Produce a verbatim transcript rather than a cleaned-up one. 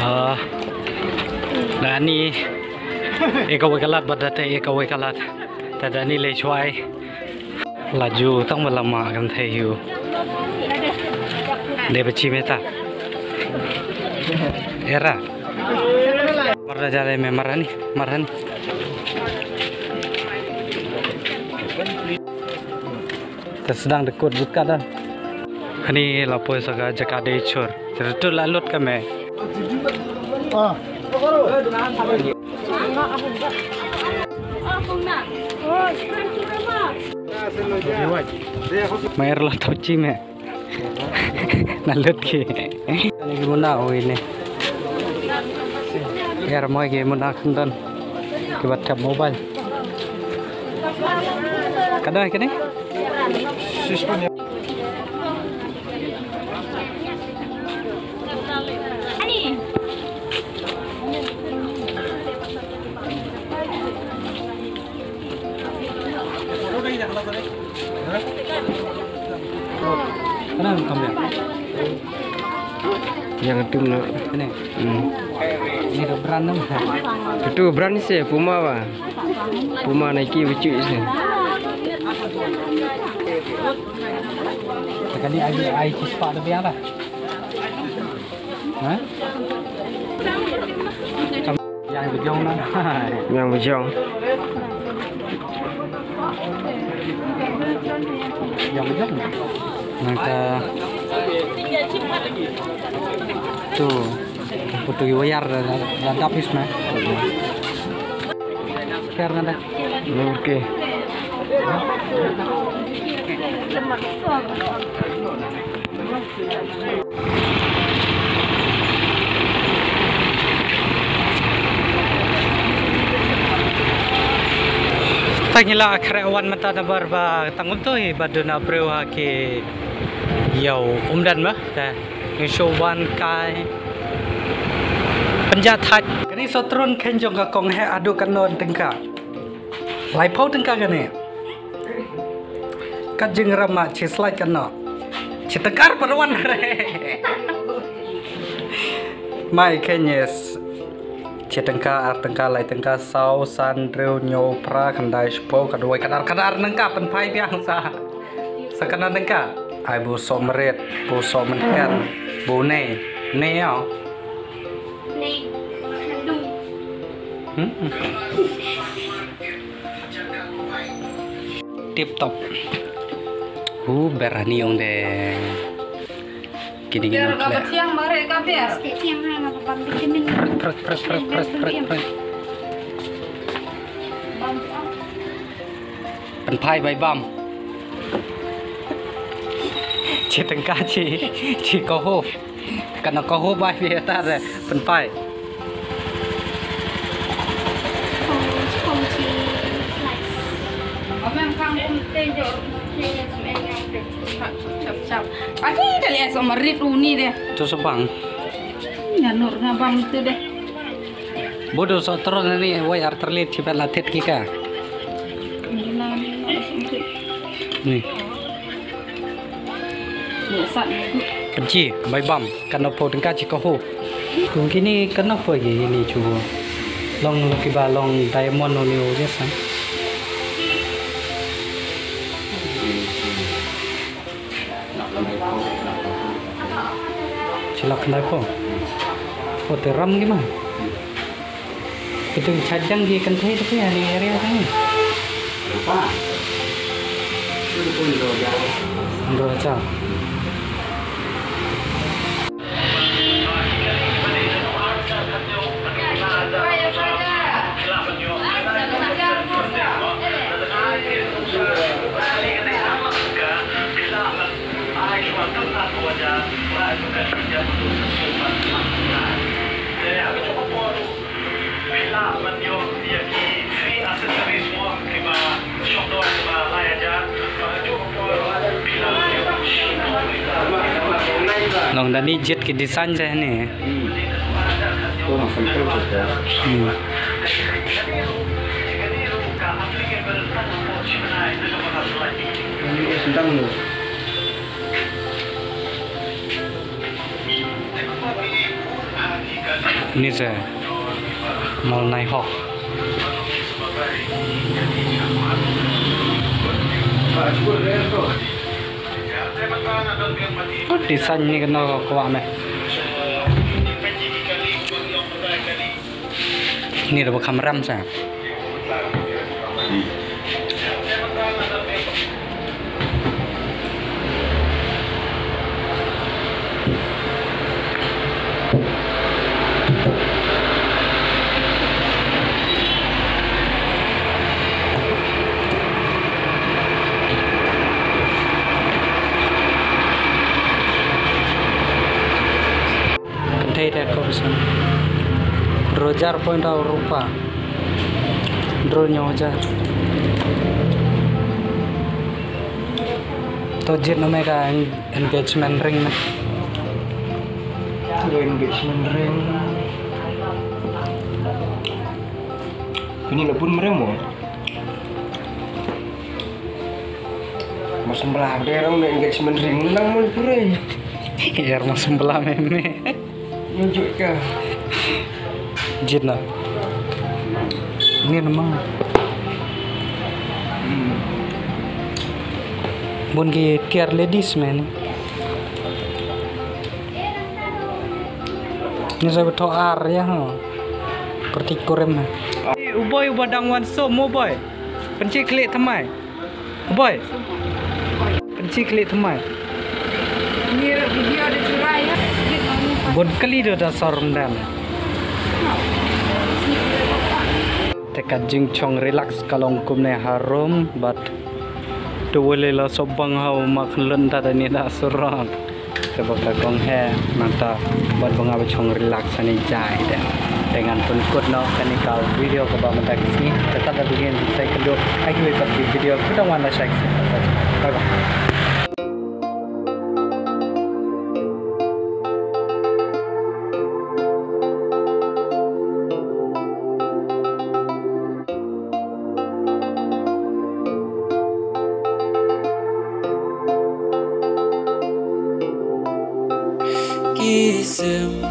Ah, da ni e kawei ka lad bad da te e kawei ka lad. Te da ni leit shwa. La ju tang ba la mah kynthei hi u. Dei ba chi me ta. Era. Mar da jale me mar hani, mar hani. Te sdang da kut bud ka da. Hani la poi sa ka jaka dei chur. Te tu la lut ka me. Ah. Mer la to chi me. Na lut ki. Ni ki muna o ini. Yar moi ki muna khang don. Ki bat tap mobile. Kada kini? Yang tu na. Ini. Ini tu brand nama? Itu brand sih Puma ba. Puma, Nike, becu sih. Sekali aja ai cispa lebih apa? Ha? Yang bejong na. Yang bejong. Yang bejong. Nangta tu. Putu wayar da dap is na. Share nga da. Okay. Tang ila khreh wan mata na bar ba tang um to hi ba duna breu ha ki yau um dan ma ta ngi shu wan kai. Pynjah thait. Kani sotrun khein jong ka kong he adu kan non tengka. Lai pau tengka kani. Kat jing rama chi slide kan no. Chi tekar perwan re. Mai khein yes. Chi tengka, ar tengka, lai tengka, saw, san, hynriew, hynñiew, phra, khyndai, shiphew, khatwei, khatar, khatar nengka pynphai biang sa. Sa kane nengka. Ai bu soh marit, bu soh mynkan, bu nei, nei ïa. Nei. Hmm. Tip top. Hu berani ong de. Kini kini. Ber ka kle. Betiang mare ka bes. Betiang ha na pam vitamin. Prek prek prek prek prek prek. Pynphai bai bam. Chi tengka chi chi ka ho. Kana ka ho bai bia ta de pynphai. Aji da le so marit uni de. Tu sebang. Nga nur nga bam tu de. Bodo so tron ni wai ar terlit chipat latit kika. Ni. Ni sat ni. Kenchi bai bam kan no po tengka chi ka ho. Kung kini kan no po ye ni chu. Long kiba long diamond ni o je san. Chilak khyndai phew. Phew te ram ki ma. Kitu ki chajang ki kynthei te ki ani area te ni. Rupa. Kitu pun do ja. Do ja. Nong dani jet ki design te ne. Hmm. Ni se mol nai hok. Design ni kano kwah me. Ni da ba kham ram sa. Kynthei te ko bisan. Rojar point au rupa. Dro nyo ja. To jit no me ka en-, engagement ring na. Lo engagement ring. Kini la bun mrem mo. Mas belah deh orang engagement ring lang mo pura. Yar mas belah meme. Nunjuk ke. Jit na. Ni nama. Hmm. Bun ki tiar ladies man. Ni sa betul ar ya ha. Pertik kurem ha. U boi uba dang wan so mo boi. Penci klik temai. Boy. Penci klik temai. Ni video da churai ya. Bun kali da da sor mdan. Te ka jingchong relax ka long kumne harum, but tu wele la sobang hau mak lun da da ni da surang. Te ba ka kong he, nangta, bad ba nga ba chong relax ani jai de. Te ngan pynkut noh kane ka video kaba mynta ka sngi, te tad da begin sa ïakynduh ha kiwei pat ki video, kaba wan la shai. Bye bye. Ki sim